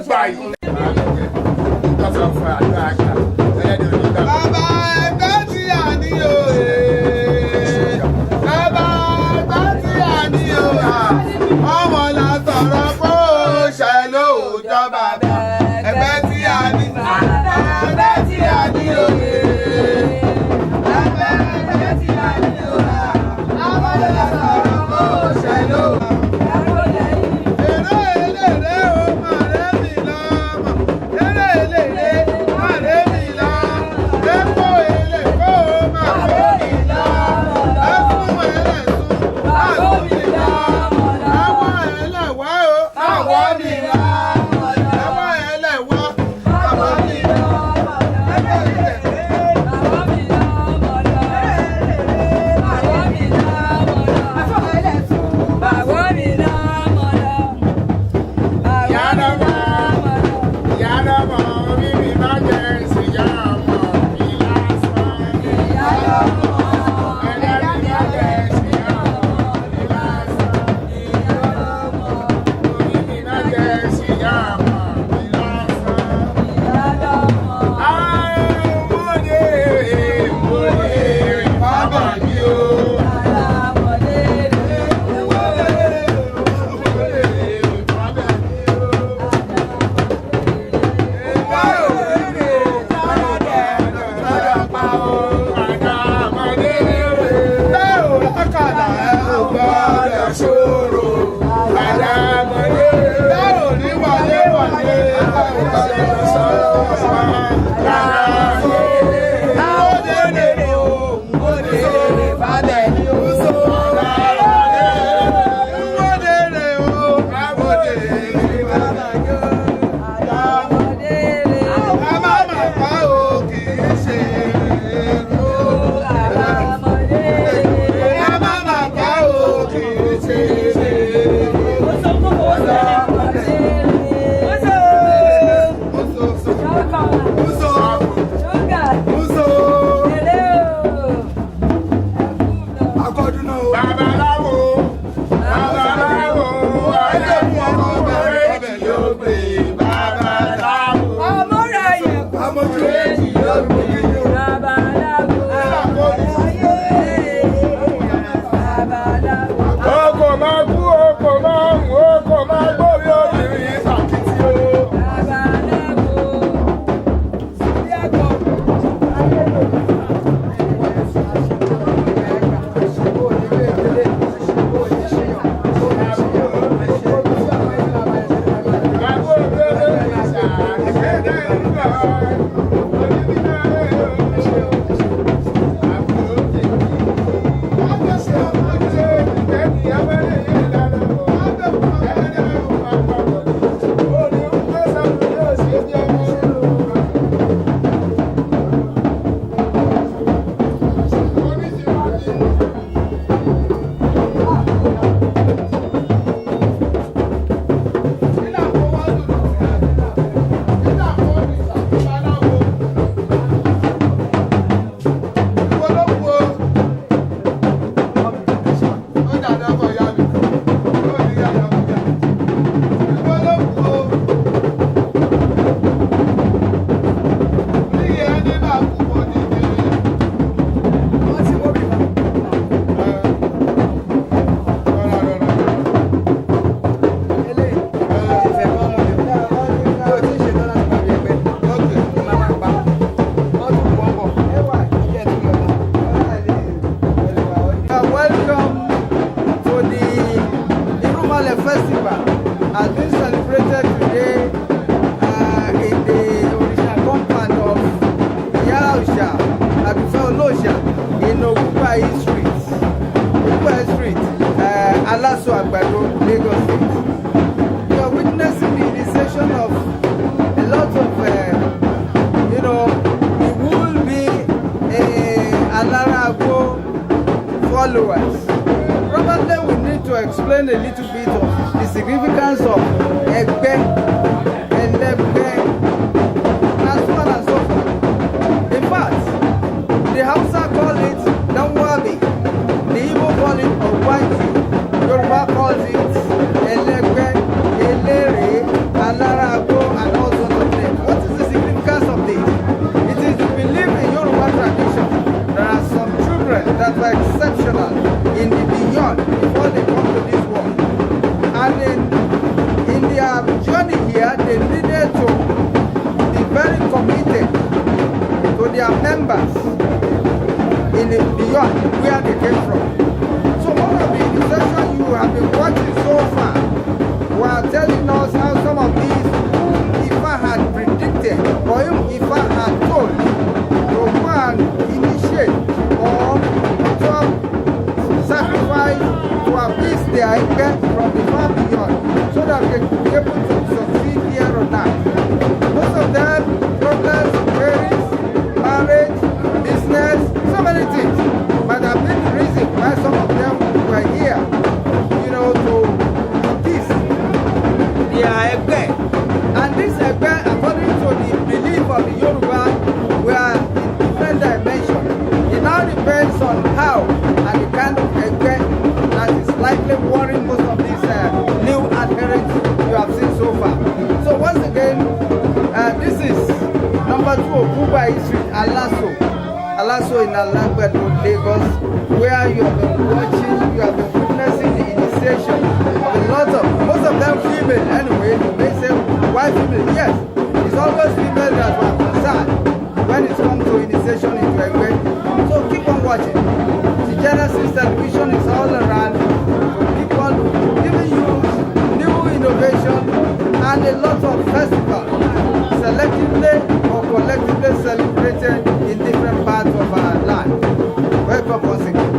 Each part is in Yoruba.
Gbà yìí. Tọ́sọ̀ fún àdúrà àgbà ẹlẹ́dẹ̀ onígbà. Bàbá ẹgbẹ́ tí a ní o ee. Bàbá ẹgbẹ́ tí a ní o à. Ọmọ la sọ̀rọ̀ kó o ṣẹ lóòótọ́ bàbá. Ẹgbẹ́ tí a ní. Ẹgbẹ́ tí a ní o ee. Ẹgbẹ́ ẹgbẹ́ tí a ní o à. Ọmọ la sọ̀rọ̀ kó o ṣẹ lóòótọ́. Èrè eléré o màrẹ́ mi lọ́mọ. Èrè eléré màrẹ́ mi lọ. Epo eléko o màrẹ́ mi lọ. Ẹ̀sùn ẹlẹ́sùn màrẹ́ mi lọ. Ẹ̀wọ̀n ẹlẹ́wà o màwọ́ mi lọ. Ẹ̀wọ̀n ẹlẹ́wà màwọ́ mi lọ. Èrè eléré. Ìyá lọ́mọ bíbí má jẹ́ ìsìyá ọmọ mi lásán. Ẹlẹ́rìí má jẹ́ ìsìyá ọmọ mi lásán. Bíbí má jẹ́ ìsìyá ọmọ mi lásán. Àmúdé múdé bàbá mi o. Múdé bàbá mi o. Ẹ má mà pa o, kì í ṣe èrò. Ẹ má mà pa o, kì í ṣe èrò. Muso, muso, muso. Akọ́dún náà o. Babaláwo, babaláwo, ọlọ́run ọmọ méjì ló gbé babaláwo. Amójú. Méjì ló gbé. Oko máa kú, oko máa ń, oko máa gbórí obìnrin sàkìtì o. Bàbá òbèrè ìṣàkẹ́dẹ́ ìgbà. Welcome to the Irumale Festival has been celebrated today in the Orisha compound of Iya Osha, Adufe Olosha in Ogunpayi Street, Ogunpayi Street, Alaso Agbado, Lagos State. You are witnessing the initiation of a lot of, you will be a Alaragbo followers. Probably we need to explain a little bit of the significance of Ẹgbẹ́, Ẹlẹ́gbẹ́, and so on and so forth. In fact, the Hausa call it Danwabi, the Igbo call it Ogbanji, Yoruba calls it Ẹlẹ́gbẹ́, Eléré, Aláràgbó. journey here, they needed to be very committed to their members in the beyond where they came from. So one of the initiation you have been watching so far were telling us how some of these whom Ifa had predicted or whom Ifa had told to go and initiate or to sacrifice to appease their Egbe from the far beyond so that they could be able to succeed here on earth. Most of them, problems, queries, marriage, business, so many things. But have been the reason why some of them were here, to appease their Egbe. And this Egbe, according to the belief of the Yoruba, were in different dimensions. It now depends on how and the kind of Egbe that is likely worrying most of these new adherents you have seen so far. So once again, this is number 2 Okuba Street, Alaso. Alaso in Alagbado, Lagos, where you have been watching, you have been witnessing the initiation of a lot of, most of them female anyway. You may say, why female? Yes, it's always female that were concerned when it comes to initiation into Egbe. So keep on watching. The Genesis Television is all around to keep on giving you new innovation and a lot of festivals selectively or collectively celebrated in different parts of our land. Welcome once again.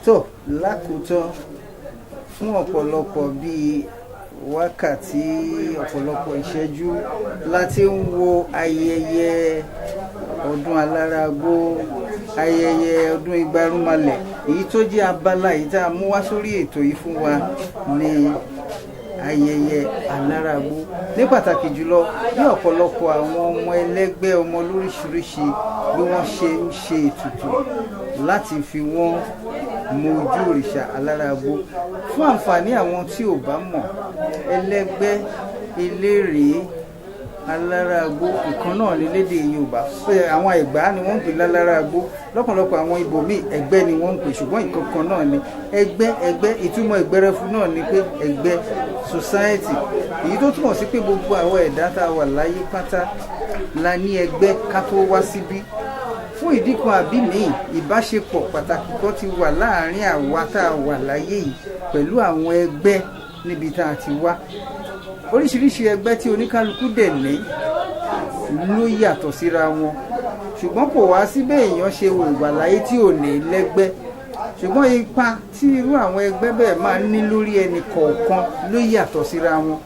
Tó lákòótán, fún ọ̀pọ̀lọpọ̀ bíi wákàtí, ọ̀pọ̀lọpọ̀ ìṣẹ́jú láti ń wo ayẹyẹ ọdún Alárágbó, ayẹyẹ ọdún Igbarúnmalẹ̀, èyí tó jẹ́ abala èyí tá a mú wá sórí ètò yìí fún wa ní ayẹyẹ Alárágbó, ní pàtàkì jùlọ bí ọ̀pọ̀lọpọ̀ àwọn ọmọ ẹlẹ́gbẹ́ ọmọ lóríṣiríṣi bí wọ́n ṣe ń ṣe ètùtù láti fi wọ́n mọ ojú òrìṣà Alárágbó. Fún àǹfààní àwọn tí ò bá mọ̀, ẹlẹ́gbẹ́ Eléré, alárágbó, ìkan náà ní lédè Yorùbá. Ó yẹ àwọn Ẹ̀gbá ni wọ́n ń pè lálárágbó. Lọ́pọ̀lọpọ̀ àwọn ibòmíì, ẹgbẹ́ ni wọ́n ń pè, ṣùgbọ́n ìkan kan náà ni ẹgbẹ́. Ẹgbẹ́, ìtumọ̀ ìgbẹ́rẹ́fu náà ni pé ẹgbẹ́, society, èyí tó túmọ̀ sí pé gbogbo àwọn ẹ̀dá tá a wà láyé pátá la ní ẹgbẹ́ ká tó wá síbí. Fún ìdí kan àbí míì, ìbáṣepọ̀ pàtàkì kan ti wà láàárín àwa tá a wà láyé yìí pẹ̀lú àwọn ẹgbẹ́ níbi tá a ti wá. Oríṣiríṣi ẹgbẹ́ tí oníkálukú dẹ̀ ní ló yàtọ̀ síra wọn, ṣùgbọ́n kò wá síbẹ̀ èèyàn ṣe wà láyé tí ò ní lẹ́gbẹ́. Ṣùgbọ́n ipa tí irú àwọn ẹgbẹ́ bẹ́ẹ̀ máa ń ní lórí ẹnì kọ̀ọ̀kan ló yàtọ̀ síra wọn.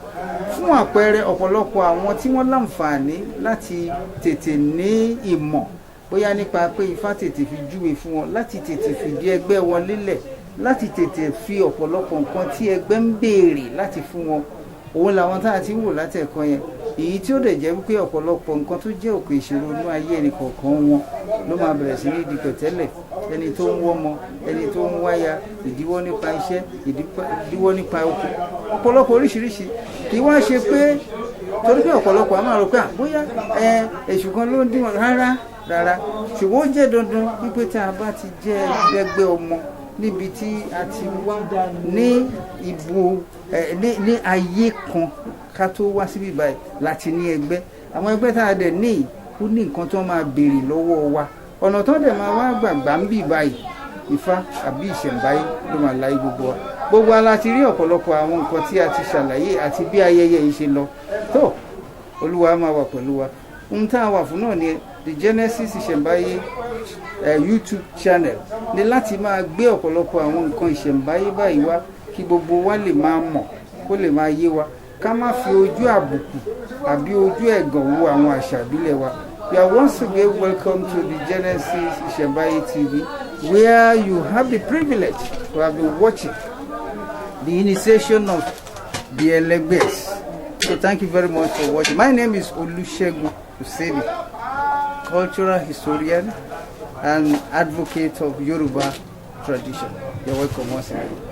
Fún àpẹẹrẹ, ọ̀pọ̀lọpọ̀ àwọn tí wọ́n láǹfààní láti tètè ní ìmọ̀, bóyá nípa pé Ifá tètè fi júwe fún wọn, láti tètè fìdí ẹgbẹ́ wọn lélẹ̀, láti tètè fi ọ̀pọ̀lọpọ̀ nǹkan tí ẹgbẹ́ ń béèrè láti fún wọn, òun làwọn tá a ti ń wò látẹ̀kọ́ yẹn, èyí tí ó dẹ̀ jẹ́ wípé ọ̀pọ̀lọpọ̀ nǹkan tó jẹ́ òkè ìṣòro inú ayé ẹnì kọ̀ọ̀kan wọn ló máa bẹ̀rẹ̀ sí ní di pẹ̀tẹ́lẹ̀. Ẹni tó ń wọ́mọ, ẹni tó ń wáya, ìdíwọ́ nípa iṣẹ́, ìdíwọ́ nípa oko, ọ̀pọ̀lọpọ̀ oríṣiríṣi. Kì í wá ṣe pé torí pé ọ̀pọ̀lọpọ̀ a máa rò pé à bóyá ẹ èṣù kan ló ń dín wọn. Rárá rárá, ṣùgbọ́n ó jẹ́ dandan wípé tá a bá ti jẹ́ ẹgbẹ́ ọmọ níbi tí a ti wá ní ibo ẹ ní ayé kan ká tó wá síbí báyìí láti ní ẹgbẹ́. Àwọn ẹgbẹ́ tá a dẹ̀ ní, ó ní nǹkan tó máa béèrè lọ́wọ́ wa. Ọ̀nà tó dẹ̀ máa wá gbàgbà ń bì báyìí, Ifá àbí ìṣẹ̀ǹbáyé ló máa láyé gbogbo wa. Gbogbo wa la ti rí ọ̀pọ̀lọpọ̀ àwọn nǹkan tí a ti ṣàlàyé àti bí ayẹyẹ yìí ṣe lọ. Tó Olúwa máa wà pẹ̀lú wa. Ohun tá a wà fún náà ni the Genesis Ìṣẹ̀ǹbáyé YouTube channel ní láti máa gbé ọ̀pọ̀lọpọ̀ àwọn nǹkan ìṣẹ̀ǹbáyé báyìí wá, kí gbogbo wa lè máa mọ̀, kó lè máa yé wa, ká má fi ojú àbùkù àbí ojú ẹ̀gàn wo àwọn àṣà ìbílẹ̀ wa. You are once again welcome to the Genesis Ìṣẹ̀ǹbáyé TV, where you have the privilege to have been watching the initiation of the Elegbes. So thank you very much for watching. My name is Olusegun Useni, cultural historian and advocate of Yoruba tradition. You're welcome once again.